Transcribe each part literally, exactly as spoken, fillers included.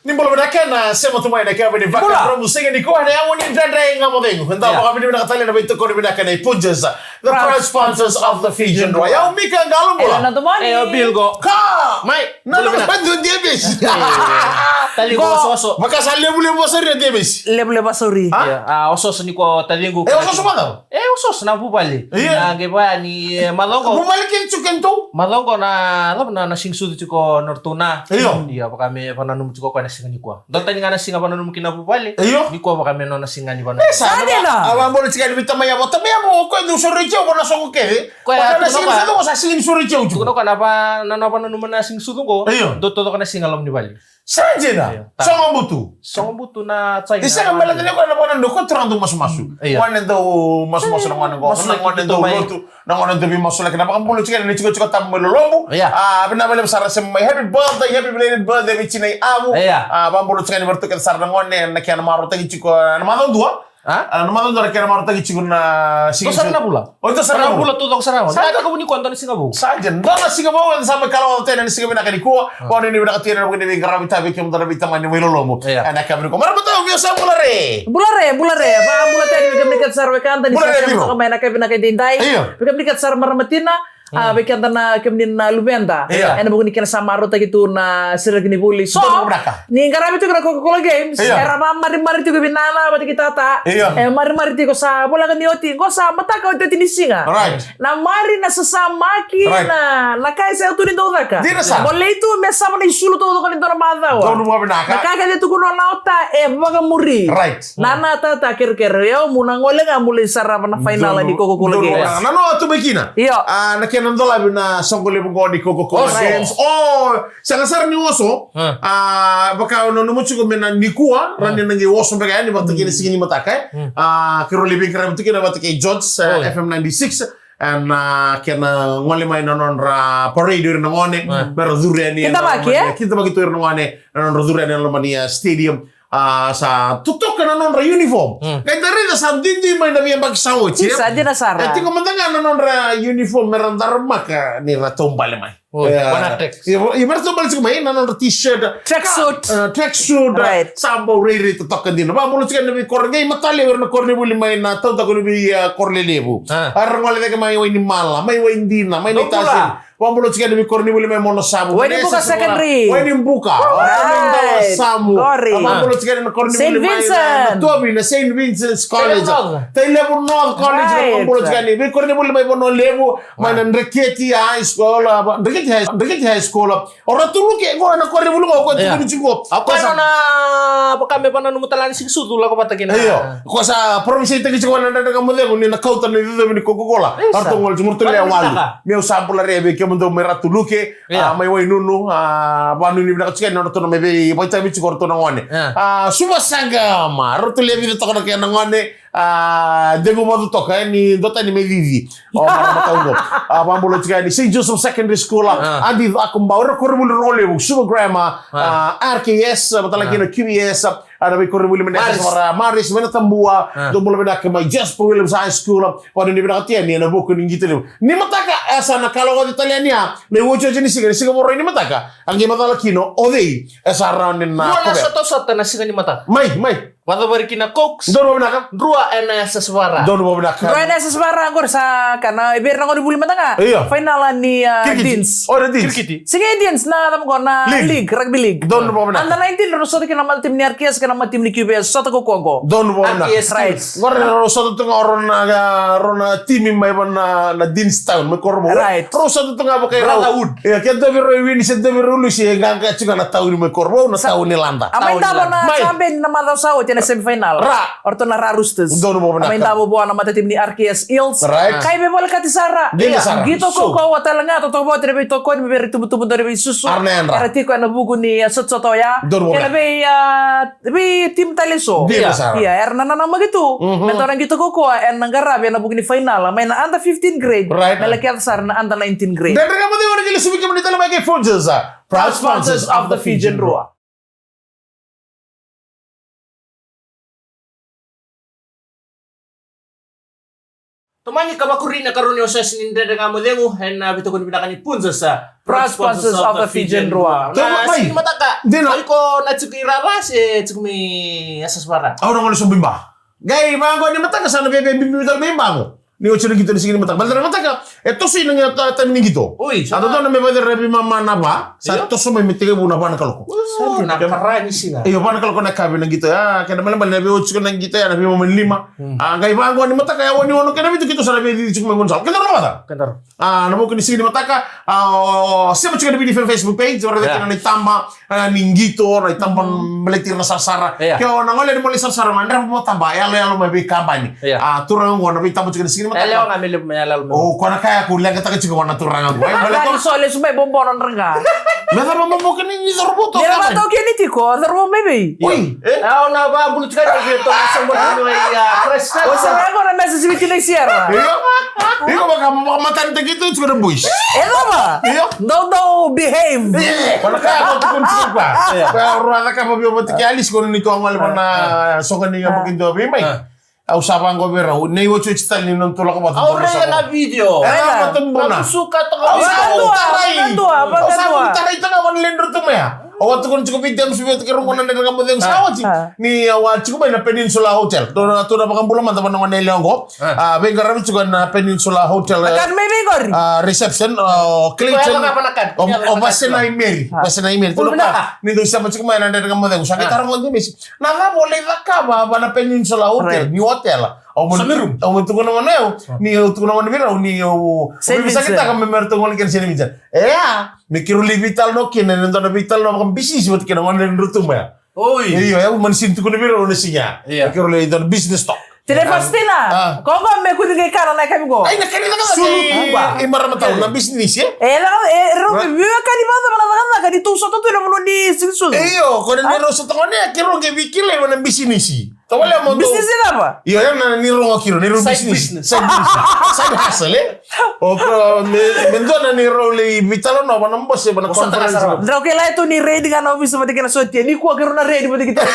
Ni bula vinaka na sema tu mai na kena veni vakadromu siga nikua ena yavu ni Dredre Ga Mo Cegu. Eda vakavinavinaka tale na veitokoni vinaka nei Punjas, the proud sponsors of the Fijian Drua. Yau Mika Galo, bula. Ela na domani. E, o Bilgo. Ka! Mai. Na, na, na, na, Davis. Taligo, oso, oso. Vaka sa levulevu vasuri o Davis. Levulevu vasuri. Ha? Ia, a, oso, oso nikua o Taligo. E, oso, oso mada. E, oso, oso na vuvale. Ia. Na qai vaya ni, e, macoqo. Vuvale kece tiko kena tou. Macoqo na, na, na siga sucu tiko na ratou na. Io. Ia, vaka me vananumi tiko koya na siga nikua. Dua tani ga na siga vananumi kina vuvale. Io. Nikua vaka me nona siga ni vananumi. E, sa, sa dina. A, a, vakabula tiko yani vei tamai yavo. Tamai yavo, o koya dau soro i keu, vaka na soqo kece. Koya vaka na siga ni soqo, sa siga ni soro i keu tiko. Tukuna koya na va, na, na vananumi na siga sucu qo. Io. Dau totoka na siga loma ni vale. Sa dina. Io, ta. Sogo butu. Sogo butu na China. Isa ka mala tale ko na bona no ko turaga dau masumasu. Io. Gone dau masumasu na gone qo. Masulaki na gone dau lotu. Na gone dau veimasulaki na vakabula tiko ni tiko tiko tabu mai loloma. Io. A, vinaka vakalevu sara se mai happy birthday, happy belated birthday vei tinai Avu. Io. A, vakabula tiko ni varatuka sara na gone na kena marautaki tiko na macawa dua. A? A, na macawa dua na kena marautaki tiko na siga. Dua sara na vula. O, dua sara na vula. Dua sara na vula, tu dua sara na vula. Sa dua ka vuni kua dua na siga vou. Sa dua na siga vou, eda sa mai kalawa tena na siga vinaka nikua. A. Vakanuinui vinaka tu ena vuku ni veiqaravi tavi kemudou na veitamani mai loloma. Io. Ena ka vuni kua. Marama tau, via sa bula re. Bula re, bula re. Va bula tena vei kemuni kece sara wekada ni sa sema toka mai na ka vinaka edaidai. Io. Vei kemuni kece sara marama tina. A, vei keda na kemuni na luveda. Io. Ena vuku ni kena sa marautaki tu na sereki ni vuli. So, ni qaravi tiko na Coca-Cola Games, io, era vamarimari tiko vinaka vata kei tata. Io. E marimari tiko sa voleka ni oti, qo sa mataka otioti ni siga. Right. Na mari, na sasamaki, right, na, na ka e sa tu ni dau caka. Dina sara. Mo lei tu me sava na isulu taucoko ni dua na macawa. Donu vakavinaka. Na ka kece e tukuna na ota e vakamuri. Right. Na, na tata kerekere, io, mu na gole ga mu lai sarava na fainala ni Coca-Cola Games. Na noa tu mai kina. Io. A, na kena dolavi na soqo levu qo ni Coca-Cola Games. O, sega sara ni oso. A, vaka na nomu tiko me na nikua, rani na qai oso beka yani vata kei na siga ni mataka, e. A, keirau lai veiqaravi tu kina vata kei George, e, F M ninety-six. Ena kena gole mai na nodra parade o ira na gone, me ra curu yani. Kidavaki, e? Kidavaki tu ira na gone, na nodra curu yani ena loma ni, a, stadium. A, sa totoka na nodra uniform. Qai da raica sa duidui mai na veiyabaki sa oti, e? Sa dina sara. E tiko mada ga na nodra uniform me ra daramaka ni ra taubale mai. Oi, e, wana tracks. Ia, ia, me ra taubale tiko mai na nodra t-shirt. Tracksuit. A, tracksuit. Right. Sa bau rairai totoka dina. Vakabula tiko na veikoro. Qai matale o ira na koronivuli mai na taudaku ni vei, a, koro lelevu. A. A ra gole cake mai Wainimala, mai Waidina, mai Naitasiri. Vakabula tiko na veikoronivuli mai Monosavu. Wainibuka Secondary. Wainibuka. Right. Mai Dawasamu. Kori. Vakabula tiko na koronivuli mai na, na Tovi, na Saint Vincent's College. Tailevu North. Tailevu North College. Right. Vakabula tiko na veikoronivuli mai Vanua Levu. Mai na Dreketi High School, a, Dreketi High, Dreketi High School. O Ratu Luke, qo na koronivuli qo, qo tukuni tiko. A, koya sa na vaka me vananumi tale ni siga sucu lako vata kina. Io, ko sa promise-taki tiko na Dredre Ga Mo Cegu ni na kauta na icocovi ni Coca-Cola. Isa. Ratou gole tiko, ratou lewe walu. Meu sa bula re vei kemudou mai Ratu Luke, a, mai Wainunu, a, vakanuinui vinaka tiko na nodratou na mai veivakaitavi tiko ratou na gone. A, Suva Saqama, ratou lewe vica toka na kena gone. A, Degumacu toka, e, ni dua tani mai Cici. O marama tau qo. A, vakabula tiko yani Saint Joseph Secondary School, a, Adi Cakobau, ira koronivuli Rogolevu, Suva Grammar, a, R K S, a, vata kei na Q V S, a, na veikoronivuli mai na Maris, Maris, mai na Tabua, dou bula vinaka mai Jasper Williams High School, vakanuinui vinaka tiko yani ena vuku ni qito levu. Ni mataka, e, sa na kalawa tale yani, a, na iotioti ni siga, ni siga Vakarauwai ni mataka, a qai macala kina o cei e sa rawa ni na kovea. Dua na sotasota na siga ni mataka. Mai, mai. Vacavari kina Cokes. Donu vakavinaka. Drua ena S S Vara. Donu vakavinaka. Drua ena S S Vara, qori sa ka na vei ira na gone vuli mada ga. Io. Fainala ni, a, Deans. O, na Deans. Kirikiti. Sega ni Deans, na cava qo, na league, rugby league. Donu vakavinaka. Under nineteen, rau sota kina na mata timi ni R K S kei na mata timi ni Q V S, sota ko koya qo. Donu vakavinaka. R K S, right. Qori rau sota tu ga o rau na, rau na timi mai vei na, na Deans Town, mai Korovou. Right. Rau sota tu ga vaka i rau. Brotherhood. Ia, ke dua vei rau e wini se dua vei rau lusi, e qaqa tiko na tauni mai Korovou, na tauni lada. A mai davo na champion na macawa sa oti ena semifinal. Ra. O ratou na Ra Roosters. Donu vakavinaka. A mai davo vua na matatimi ni R K S Eels. Right. Kai veivolekati sara. Dina sara. Qito kaukauwa tale ga, totoka vua na veitokoni, me vei ira itubutubu, dau ni veisusu. Arna yadra. Era tiko ena vuku ni, a, sotasota oya. Donu vakavinaka. Kei na vei, a, vei team tale eso. Dina sara. Ia, era na nanamaki tu. Mhm. Me dau na qito kaukauwa ena qaravi ena vuku ni fainala mai na under fifteen grade. Right. Me laki yaco sara na under nineteen grade. Dredre Ga Mo Cegu, ena qai lesu vei kemuni tale mai kei Forges, a, proud sponsors of the Fijian Drua. Tomani ka vakuri na karua ni osooso ni Dredre Ga Mo Cegu ena veitokoni vinaka ni Punjas, sa proud sponsors of the Fijian Drua. Na siga ni mataka. Dina. O iko na tiko i rara se tiko mai Yasayasa Vara? Au na gone sobu i Ba. Qai vaqo ni mataka sa na via via bibi tale mai Ba qo. Ni oti na qito ni siga ni mataka. Baleta na mataka e toso i na qito, tami ni qito. Oi, sa. A dodonu me vacera veimama na va. Sa toso mai me tekivu na va na kaloko. Io, na kara ni siga. Io, va na kaloko na yakavi na qito ya. Kena ibalebale na veioti tiko na qito ya na veimama ni lima. A qai vaqo ni mataka ya, oni ono kena vitu kito sa na veioti tiko mai gaunisala. Kena ro na vata. Kena ro. A na vuku ni siga ni mataka, a o sema tiko na video Facebook page, o raica kina na itaba, a, ni qito, na itaba baleti ira na sarasara. Ke o na gole ni mo lai sarasara, ma drava mo taba, yaloyalo mai veikabani. A turaga qo na veitaba tiko na siga ni mataka. Yaloyalo ga me levu mai, yaloyalo mai. O koya na ka ya ko leqataka tiko vua na turaga qo. E, baleta ni so lesu mai bobono draga. Me cava mo boka ni ni corovo to. Ni corovo to keni tiko, corovo mai vei. Oi. E? Au na vabulu tiko ni vei to na sa mo ni ya. O sa vei qo na mesa siviti na Sierra. Io. Io, vaka mo vakamatani taki tu tiko na boys. E cava? Io. Dou dou behave. Io. Koya na ka ko tukuni tiko koya. Koya rua na ka mo vio vata ki Alice ko ni ko ngale vana soka ni ga mo kindo vei mai. Au sa vaqo vei rau, nei otioti tale ni nona tolaka vata. Au raica na video. E na vata buna. Au sa tarai. Au sa tarai tana vana ledra tu mea. Au a tukuna tiko vei James vei tiko rogo na Dredre Ga Mo Cegu sa oti. Ni au a tiko mai na Peninsula Hotel. Dua na, dua na vakabula mada vana gone yalewa qo. A veiqaravi tiko na Peninsula Hotel. A reception, o Clayton. O Vasenai Mary. Vasenai Mary. Ni dou sema tiko mai na Dredre Ga Mo Cegu. Sa qai taro qo James. Na cava o lai cakava va na Peninsula Hotel, ni hotel. Au mai tukuna gona yau, ni au tukuna gona vei rau, ni au veivisakitaka me me ratou gole kena senivijan. E a, me keirau lai veitalanoa kina, ena dua na veitalanoa vakabisinisi vata kina gona ni ratou mai. Oi. Io, au mani sini tukuna vei rau na siga. Me keirau lai dua na business talk. Tina Faustina, ko qo me kuri qai kana na yakavi qo. Ai, na kena cakacaka. Sulu kuba. E marama tau na bisinisi, e? E, rau me veiwekani vata, mana cakacaka, ni tou sota tu na vanua ni sini sulu. Io, ko na ni rau sota gone, ke rau qai veikilai vana bisinisi. Tavale mo bisinisi cava? Io, ya na ni rau qai kiro, ni rau bisinisi. Side business. Side business. Side hustle, e? O ko me, me dua na ni rau lai veitalanoa vana bose, vana conference. Drau kila e tu ni raid ga na ovisa vata kei na sotia, ni kua keirau na raid vata kei tale.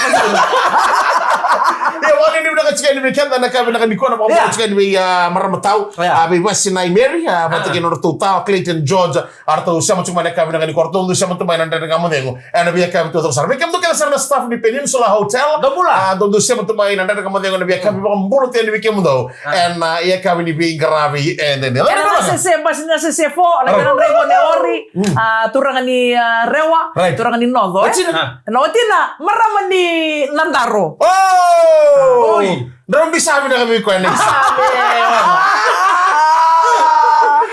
Ia, vale ni vinaka tiko yani vei keda na ka vinaka ni kua na vakavinaka tiko yani vei a marama tau, a vei Vasenai Mary, a vata kei na nodratou tau Clayton George, a ratou sema tiko mai na ka vinaka ni kua, ratou dau sema tiko mai na Dredre Ga Mo Cegu. Ena veiyakavi taucoko sara. Vei kemudou kece sara na staff ni Peninsula Hotel. Dou bula. A, dou dau sema tu mai na Dredre Ga Mo Cegu ena veiyakavi vakabula tu yani vei kemudou. Ena, a, yakavi ni veiqaravi, e, ne, ne. Ena na sese, basi na sese fo, na kena draiva ne ori. A, turaga ni, a, Rewa, turaga ni Noco, e. Na watina, marama ni Nadaro. Oi. Drau bisavi na ka vei koya next.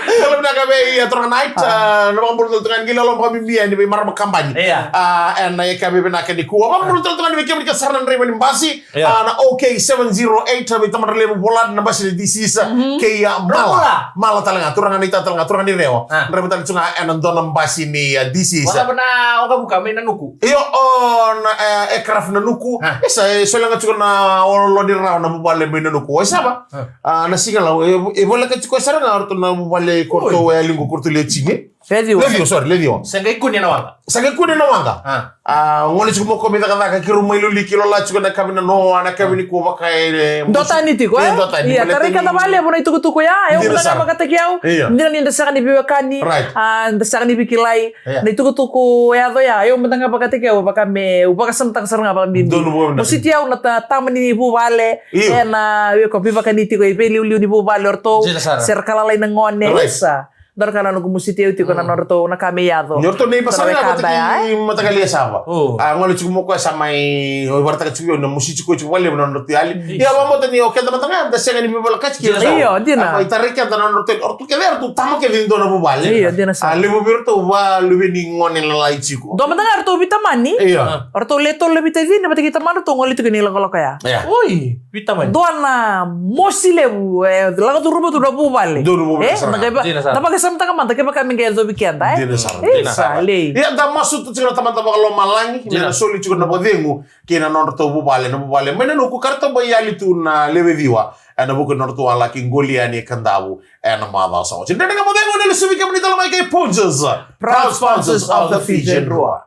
Lolo vinaka vei, a, turaga Night, a, na vakabula tale tu ga ni qai lolo vakabibi yani vei marama kabani. Ia. A, ena yakavi vinaka nikua. Vakabula tale tu ga ni vei kemuni kece sara na draiva ni basi. Ia. A, na OK seven zero eight, a, vei tamana levu Volad na basi ni D C S. Kei a Mala. Mala tale ga, turaga ni ta tale ga, turaga ni Rewa. A. Draiva tale tu ga ena dua na basi ni, a, D C S. Wala na oka vuka mai Nanuku. Io, o na, e, aircraft Nanuku. A. E sa, e, solia ga tiko na olo ni rawa na vuvale mai Nanuku. O i sava? A, na siga lau, e, e voleka tiko e sara ga o ratou na vuvale ko ratou e yali qo ko ratou le tini. Leciwa. Leciwa, sorry, Leciwa. Sa qai kune na waqa. Sa qai kune na waqa. A. A, gole tiko mo ko mai cakacaka, keirau mai loli ki lola tiko na yakavi na noa, na yakavi nikua vaka e, e, dua tani tiko, e? Dua tani. Ia, tarai keda vakalevu na itukutuku ya, e, au vinaka vakataki au. Ia. Dina ni da sega ni veiwekani. Right. A, da sega ni veikilai. Ia. Na itukutuku e yaco ya, e, au mada ga vakataki au, vaka me, au vakasamataka sara ga vakabibi. Donu vua na. Mositi au na ta-, tama ni vuvale. Io. Ena, io, ko veivakani tiko e veiliuliu ni vuvale o ratou. Dina sara. Se ra ka lalai na gone. Right. Sa. Dua na ka na noqu mositi au tiko na nodratou na ka me yaco. Ni o ratou nei vasa na ka vata kei mataqali e sava. A, gole tiko mo koya sa mai, o ivakaraitaka tiko vei au na mositi koya tiko vakalevu na nodratou yali. Ia, vakabauta ni o keda mada ga da sega ni veivolekati kina. Io, dina. A, mai tarai keda na nodratou, o ratou kece, o ratou tama kece ni dua na vuvale. Io, dina sara. A, levu vei iratou valuve ni gone lalai tiko. Dua mada ga o ratou veitamani. Io. O ratou le tolu na veitacini, vata kei tamadratou gole tiko ni lakolako ya. Ia. Oi. Veitamani. Dua na mosi levu, e, lako curuma tu na vuvale. Donu vuvale sara. E, na qai va-, dina sara. Na vakasamataka mada kevaka me qai yacovi keda, e? Dina sara. Dina sara. Lei. Ia, da masu tu tiko na Tamada vakalomalagi, me na soli tiko na vakacegu kei na nodratou vuvale, na vuvale mai Nanuku ka ratou mai yali tu na lewe ciwa ena vuku ni nodratou a laki qoli yani e Kadavu ena macawa sa oti. Dredre Ga Mo Cegu ena lesu vei kemuni tale mai kei Punjas. Proud sponsors of the Fijian Drua.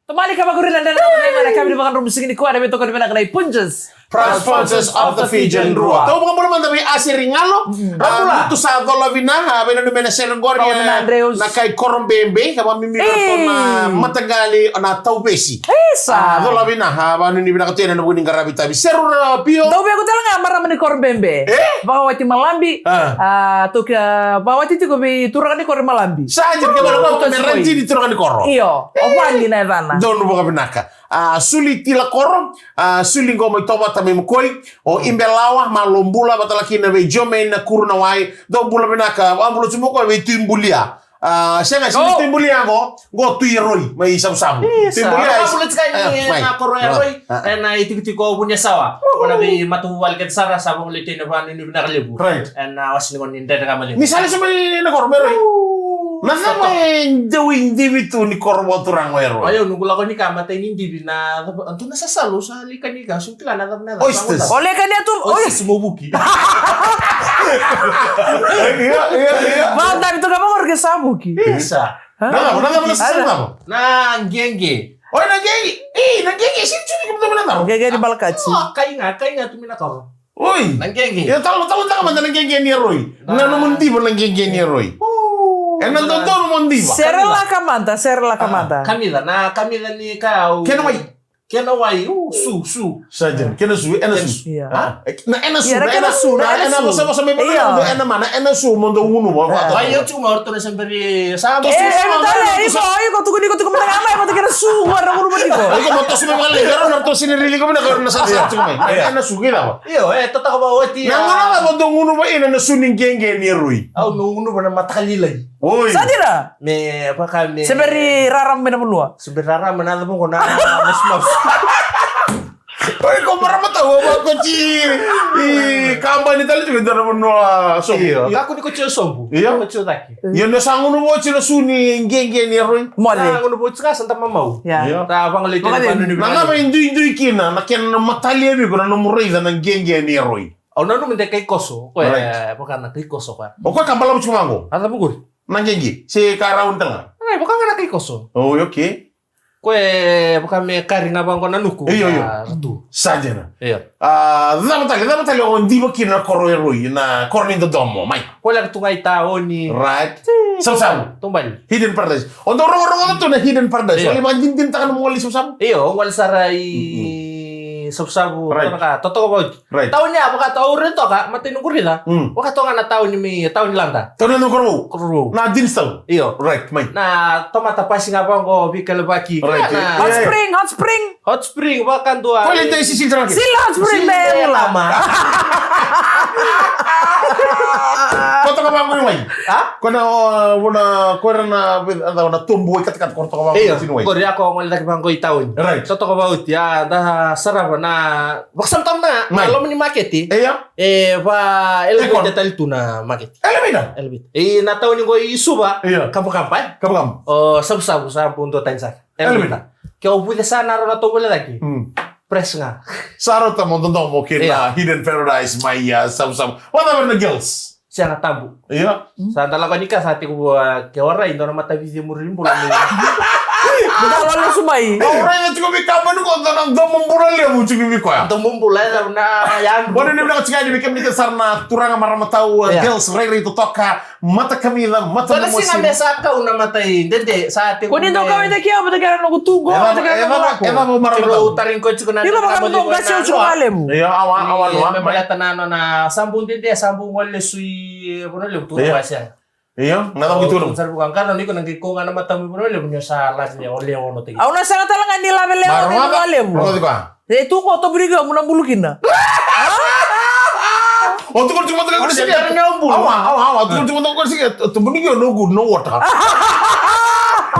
Tamani ka vakuri na dela na dela na kavi ni vakadromu sigi ni kua na veitokoni vinaka na iPunjas. Proud sponsors of the Fijian Drua. Tau vakabula mada vei Aseri Galo. Vakabula. Mutu sa cola vina, a, vei na numena sere qori, a, na kai Korobebe, ka vamimi vei ratou na mataqali na Tauvesi. Isa. A, cola vina, a, vanuinui vinaka tu ena vuku ni qaravi tavi. Seru na pio. Dau vei ko tale ga marama ni Korobebe. E? Vakawati Malabi. A. A, toki, a, vakawati tiko vei turaga ni koro Malabi. Sa jeri ke vara ko me ranti ni turaga ni koro. Io, o Vani na yacana. Donu vakavinaka. A, Suli Tilakoro, a, Suli qo mai Tovata mai Mokoi, o Ibelawa, malo bula, vata kina vei Jomain na Kuru na Wai, dou bula vinaka, a, bula tu mo ko vei Tui Bulia. A, sega, sega Tui Bulia qo, qo Tui Eroi, mai Savusavu. Tui Bulia, a, bula tika ni na koro Eroi, ena itikotiko o Vuniasawa. Kona vei matavuvale kece sara, sa vagolei tei na vanuinui vinaka levu. Right. Ena wasi ni gone ni dredre ka maliu. Ni sa lesu mai na koro, Eroi. Na cava e dau idivi tu ni koro vakaturaga o Eroi? Io, noqu lako ni ka matai ni divi na cava, dua na sasalu sa lika ni ka, su kila na cava na cava. Oysters. O lika ni atu, oysters mo vuki. Ia, ia, ia. Vata ni toka vaqori ke sa vuki. Isa. Na cava, na cava, na sasalu cava? Na qeqe. Oi, na qeqe. Ei, na qeqe, sini sini ke na cava? Qeqe ni balakati. O, kai ga, kai ga tu mai na koro. Oi. Na qeqe. Ia talo, talo taka mada na qeqe ni Eroi. Na nomu diva na qeqe ni Eroi. Ena dodonu mo diva. Sere laka mada, sere laka mada. Kamica, na kamica ni ka au. Kena wai. Kena wai, u, su, su. Sa jam, kena su, ena su. Ia. A? Na ena su, na ena su, na ena su. Ena mana, ena su, mo dou gunu, mo. Bai, io, tu, mo, orto na semberi, sa, mo. E, e, tale, iko, iko, tukuni, iko, tukuni, na gama, iko, tukuni, su, mo, na gunu, mo, iko. Iko, mo, tosu, mo, vale, iko, na tosu, ni rili, ko, na, na, sa, sa, tukuni. Ena su, kila. Io, e, tataka vakaoti, na gunu va, mo dou gunu va, ina na su ni qeqe ni Eroi. Au na gunu va na mataka lailai. Oi. Sa dina? Me, vaka me. Se beri rarama mai na vanua. Se beri rarama na cava qo na, na smash. Oi, ko marama tau, au vakoti. I, kabani tale tiko, dua na vanua sobu. Io, kakua ni koti o sobu. Io. Koti o cake. Io, na sa gunu voti na su ni qeqe ni Eroi. Mole. Sa gunu voti ka sa da mamau. Ia. Io. Da vagolei tale vanu ni. Na cava e duidui kina, na kena na matalia vei iko na nomu raica na qeqe ni Eroi. Au nanuma de kai koso, koya, right, vaka na kai koso koya. O koya ka balavu tiko vaqo? A cava qori? Na qeqe, se ka rauni tale ga? Ai, vaka ga na kai koso. O, okay. Koya, vaka me kari ga vaqo na nuku. Io, io. A, tu. Sa dina. Io. A, cava tale, cava tale o diva kina na koro Eroi, na koro ni dodomo, mai. Koya laka tu ga i taoni. Right. Savusavu. Taubale. Hidden Paradise. O dau rogorogo tu na Hidden Paradise. Io. Oli vakadinadinataka na nomu gole i Savusavu? Io, au gole sara i Savusavu. Right. Totoka, totoka vauti. Right. Tauni ya, vaka tu au raica toka, matai noqu raica. Mm. Vaka toka na tauni mai, tauni Lada. Tauni Lada, Korovou. Korovou. Na Dinsdale. Io. Right, mai. Na tamata pasi ga vaqo, veikalevaki. Right. Na Hot Spring, Hot Spring. Hot Spring, vakadua. Ko le dei sisi draki. Sila Hot Spring, me lama. Ko toka vaqo i wai. Ha? Ko na, o, o na, ko era na, na, na tobu wai katakata, ko toka vaqo i wai. Io, ko ria ko ngole taki vaqo i tauni. Right. Totoka vauti, a, da sarava na, vakasamataka na, na loma ni maketi. Io. E, va, elevator tale tu na maketi. Elevator? Elevator. E, na tauni qo i Suva. Io. Kabakaba, e? Kabakaba. O, Savusavu, sa bu dua tani saka. Elevator. Elevator. Ke o vuce sa na rau na tovolea cake. Mm. Press ga. Sa rau tamo dodomo ke na Hidden Paradise mai, a, Savusavu. What about the girls? Sega, tabu. Io. Sa da lako ni ka sa tiko vua, ke o rai, dua na matavici e muri ni bula ni. Dua na lesu mai. O rai na tiko vei kabani ko, dua na domo bula levu tiko vei koya. Domo bula, e, na, ya. Bora ni vinaka tiko yani vei kemuni kece sara na turaga, marama tau, e, girls, rairai totoka, mata kamica, mata momosi. Dua na siga me sa kau na mata i dede, sa tiko. Ko ni dau kauwaitaki au vata kei na noqu tu qo, vata kei na noqu lako. E cava, e cava, marama tau. Tiko tarin ko tiko na. Iko vaka mo dau qasi au tiko na levu. Io, awa, awa, awa. Me baleta na nona sa bu dede, sa bu gole lesu i Vanua Levu tu na sega. Io, na cava ki tu na. Sa vuka qara ni ko na qai ko ga na matamu i Vanua Levu ni o sa lave ni o lewa ono tei. Au na sega tale ga ni lave lewa ono i Vanua Levu. Rogoci koya. E tu ko tobu ni kio mu na bulu kina. O tukuna tiko mada ko sike. Awa, awa, awa, tukuna tiko mada ko sike. Tobu ni kio no good, no water.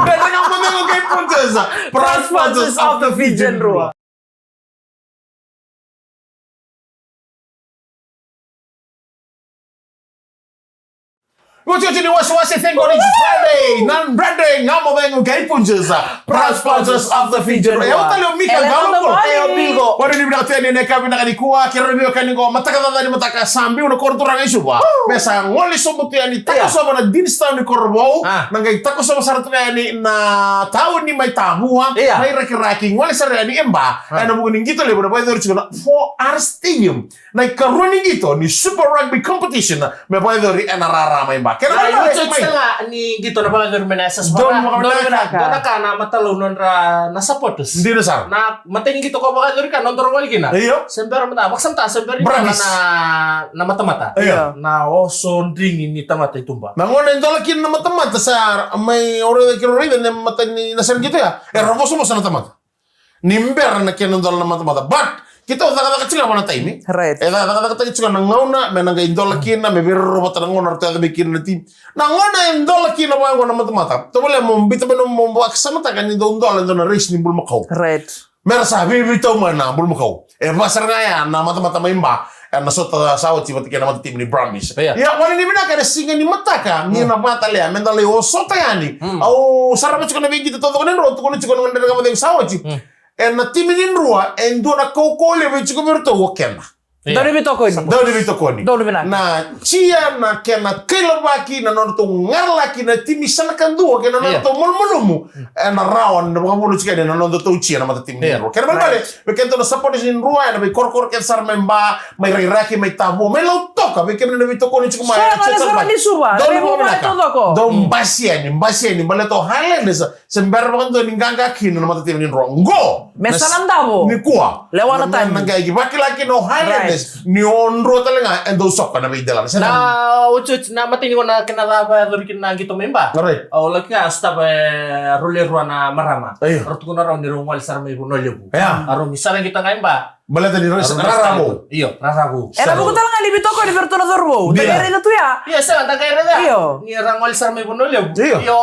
Beta ga mada ko kei princess. Proud sponsors of the Fijian Drua. Oti, oti ni wasiwasi, thank God it's Friday. Na Friday, ga mo vengo kei punches. Proud sponsors of the Fijian Drua. E o tale o Mika Galo. E o Bigo. Ora ni vinaka tu Ni na yakavi vinaka nikua, keirau na veiwekani qo, mataka caca ni mataka sa biu na koro turaga i Suva. Me sa gole sobu tu yani, takosova na Deanstown ni Korovou. Na qai takosova sara tu yani na tauni mai Tavua, mai Rakiraki, gole sara yani e Ba. Ena vuku ni qito levu na vakayacori tiko na Four R Stadium. Na ikarua ni qito ni Super Rugby Competition me vakayacori ena rara mai Ba. Kena mai mai mai. Ni qito na vakayacori mai na S S Ba. Donu vinaka. Donu vinaka na matalou nodra na supporters. Dina sara. Na matai ni qito ko vakayacori ka nodra wali kina. Io. Se bera mada, vakasamata se bera ni na na matamata. Io. Na oso dringi ni tamata i tuba. Na gona e dola kina na matamata sa mai ore ki rore na matai ni na sara qito ya. E rovosa vosa na tamata. Ni bera na kena dola na matamata. But keitou cakacaka tiko vana taimi. Right. E cakacakataki tiko na gauna me na qai dola kina me veiroro vata na gauna ratou yaco mai kina na timi. Na gauna e dola kina vaqo na matamata. Tovolea mo bita mai na mo vakasamataka ni dau dola e dua na race ni bulumakau. Right. Mera sa veiveitau mai na bulumakau. E vasara ga ya na matamata mai Ba. Ena sota sa oti vata kei na mata timi ni Brumbies. Ia wale ni vinaka ena siga ni mataka ni na vata lea me da lai osota yani. Au sarava tiko na veiqito taucoko ni drua tukuna tiko na madrega madrega sa oti. Ena timi ni drua e dua na kaukaua levu e tiko vei iratou o keda. Dau ni veitokoni. Dau ni veitokoni. Dau ni vinaka. Na jia na kena kailavaki na nodratou garalaki na timi sa na kadua kei na nodratou malumalumu. Ena rawa na vakavuna tiko yani na nodratou jia na mata timi ni drua. Kena balebale me kedatou na supporters ni drua ena veikorokoro kece sara mai Ba, mai Rakiraki, mai Tavua, mai Lautoka, vei kemuni na veitokoni tiko mai. Dou basi yani, basi yani baleta o Highlanders se bera vakadua ni qaqa kina na mata timi ni drua. Qo me sa na davo nikua. Lewa na tani. Na qai vakila kina o Highlanders ni o drua tale ga e dau soka na veidelana. Na otioti na matai ni gauna kena cava e cori kina na qito mai Ba. Au laki ga sotava e rau le rua na marama. Rau tukuna rau ni rau gole sara mai Vanua Levu. A rau ni sara qito ga i Ba. Baleta ni rau rara vou. Io, rara vou. Ena vuku tale ga ni veitokoni vei iratou na cauravou. Da qai raica tu ya. Io, sega, da qai raica. Io. Ni ra gole sara mai Vanua Levu. Io. Io,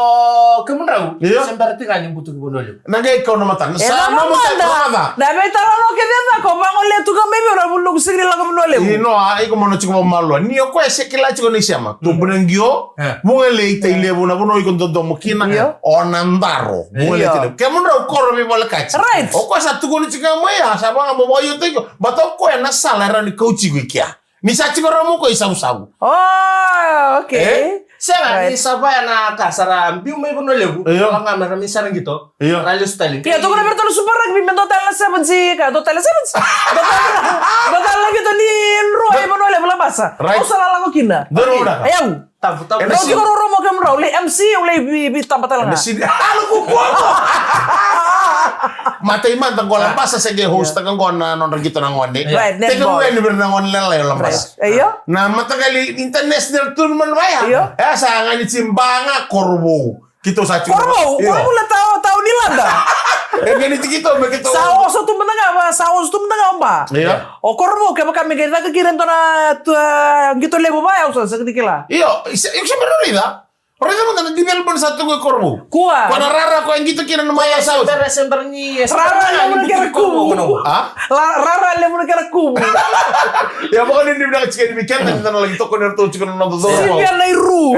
kemudrau. Io. Se bera tiko ga ni butuki Vanua Levu. Na qai kau na matana. Sa na matana. Na veitalanoa kece ya ko vagolea tu ga mai vei na vuluku sega ni lako Vanua Levu. Ino a iko mo na tiko vakamalua ni o koya se kila tiko ni sema. Tubu na qio, vugalei, tai levu na vanua iko dodomo kina. O na daro, vugalei, tai levu. Kemudrau koro veivolekati. O koya sa tukuni tiko mai ya sa vaga mo vakaio tiko. Bata o koya na sala e rawa ni kau tiko i kea. Ni sa tiko rawa mo koya i savusavu. Oh, okay. Sega ni sa vaya na ka sa ra biu mai Vanua Levu. Io. Sa ga me ra mai sara qito. Io. Ra lesu tale. Io, tukuna vei iratou na Super Rugby me dua tale na sevens ka dua tale na sevens. Dua tale na qito ni drua i Vanua Levu, Labasa. Right. Au sa la lako kina. Donu vinaka. Au. Tabu, tabu. Dou tiko roromo kemudrau, lai M C, au lai vi, vi taba tale ga. Alo kukua. Matai mada qo Labasa se qai host taka qo na nodra qito na gone. Right, netball. Teke wenu vei na gone lalai o Labasa. Io. Na mataqali international tournament vaya. Io. E sa ga ni timi Ba ga Korovou. Keitou sa tiko. Korovou, Korovou na tau, tau ni lada. E ganiti keitou me keitou. Sa oso tu mada ga, sa oso tu mada ga o Ba. Io. O Korovou kevaka me qai caka kina e dua na qito levu vaya au sa sega ni kila. Io, iko se bera raica. Raica mada na development sa tu qo i Korovou. Kua. Ko na rara ko e qito kina na maya sa oti. Rara levu na kena kuvu. A? Rara levu na kena kuvu. Ia vakanuinui vinaka tiko yani vei keda ni da na laki tokoni iratou tiko na noda cauravou. Sivia na iru.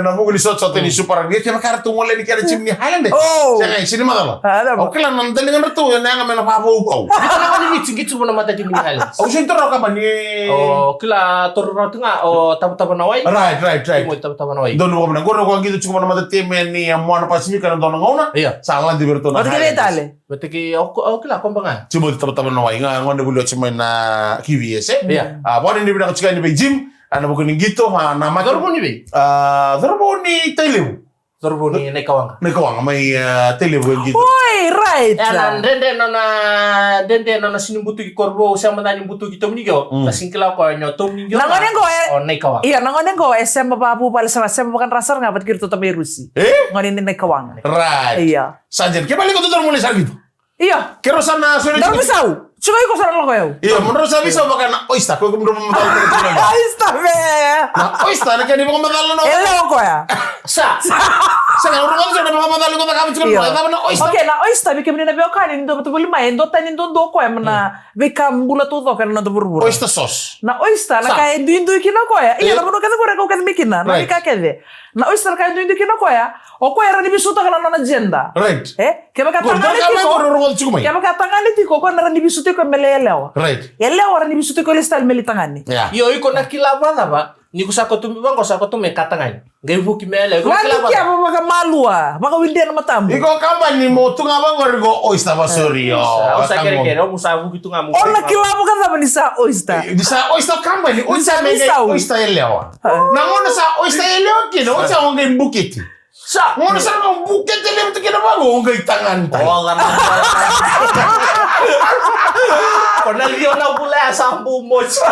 Na vuku ni sotasota ni Super Rugby. Ia kevaka ratou gole ni kena timi ni Highlanders. Sega, e sini macala. Au kila na daligadratou ena yaga me na vavauvau. Qito na gone ni Viti, qito na mata timi ni Highlanders. Au sini toro kaba ni. O kila toro rau tu ga o Tavatava na Wai. Right, right, right. Mo Tavatava na Wai. Donu vakavinaka. Qori ko qito tiko na mata timi ni Moana Pasifika na dua na gauna. Ia. Sa ladi vei iratou na Highlanders. Vata kei o kila koba ga. Timothy Tavatava na Wai ga gone vuli oti mai na Q V S e. Ia. A vakanuinui vinaka tiko yani vei Jim. A na vuku ni qito a na mata. Cauravou ni vei? A cauravou ni Tailevu. Cauravou ni Naikawaqa. Naikawaqa mai Tailevu e qito. Oi, right. E na dredre nona dredre nona sini butuki Korovou se mada ni butuki Tominigio. Na sini kila ko ni o Tominigio. Na gone qo e. O Naikawaqa. Ia na gone qo e sema vavuvale sara sema vakadrasara ga vata kei iratou tamai Rusi. E? Gone ni Naikawaqa. Right. Ia. Sa dina, ke vale ko dodonu mo lai sara qito. Io. Keirau sa na soli. Daru mai sau. Tiko iko sa na lako yau. Io, mo drau sa veisau vaka na oyster, ko iko mo drau vakamacala tiko na oyster. Oyster be. Na oyster na kena ivakamacala na. E lewa koya. Sa. Sa na drau vakamacala tiko na ivakamacala ko cakava tiko na. Io. E cava na oyster? Okay, na oyster, vei kemuni na veiwekani ni dua vata voli mai, e duatani duadua koya mai na veika bula taucoko ena noda vuravura. Oyster sauce. Na oyster na ka e duidui kina koya. Io, na vanua kece koya, na ka kece mai kina, na veika kece. Na oyster na ka e duidui kina koya. O koya e rawa ni veisutaka na nona gender. Right. E? Kevaka tagane tiko, kevaka tagane tiko, o koya na rawa ni veisutaki koya me lai yalewa. Right. Yalewa rawa ni veisutaki koya lai style me lai tagane. Yeah. Io, iko na kila vakacava? Ni ko sa koto mai, vaqo sa koto mai ka tagane. Qai vuki me yalewa. Iko na kila vakacava? Valikia vakawidia na matamu. Iko kabani mo tu ga vaqori qo oyster vasori, o. Sa, o sa kerekere, o mo sa vuki tu ga mo. O na kila vakacava ni sa oyster? Ni sa oyster kabani, oyster me qai oyster yalewa. Na gauna sa oyster yalewa kina, oyster o qai bukete. Sa. Gauna sa na bukete levu tu kina vaqo, o qai tagane tale. O, tagane tale. Ko na liu na vula ya sa bu mosi.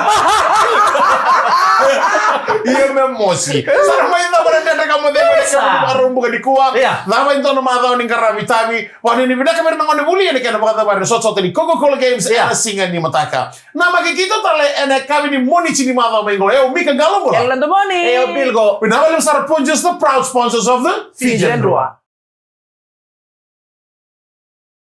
Io me mosi. Sa na mai cava na dredre ka mo cegu ena kena vakarau buka nikua. Ia. Cava e dua na macawa ni qaravi tavi. Vakanuinui vinaka vei ira na gone vuli ena kena vakacavari na sotasota ni Coca-Cola Games ena siga ni mataka. Na makikito tale ena yakavi ni Moniti ni macawa mai qo. E o Mika Galobola. Ela Domoni. E o Bilgo. Vinaka vakalevu sara Punjas, the proud sponsors of the Fijian Drua.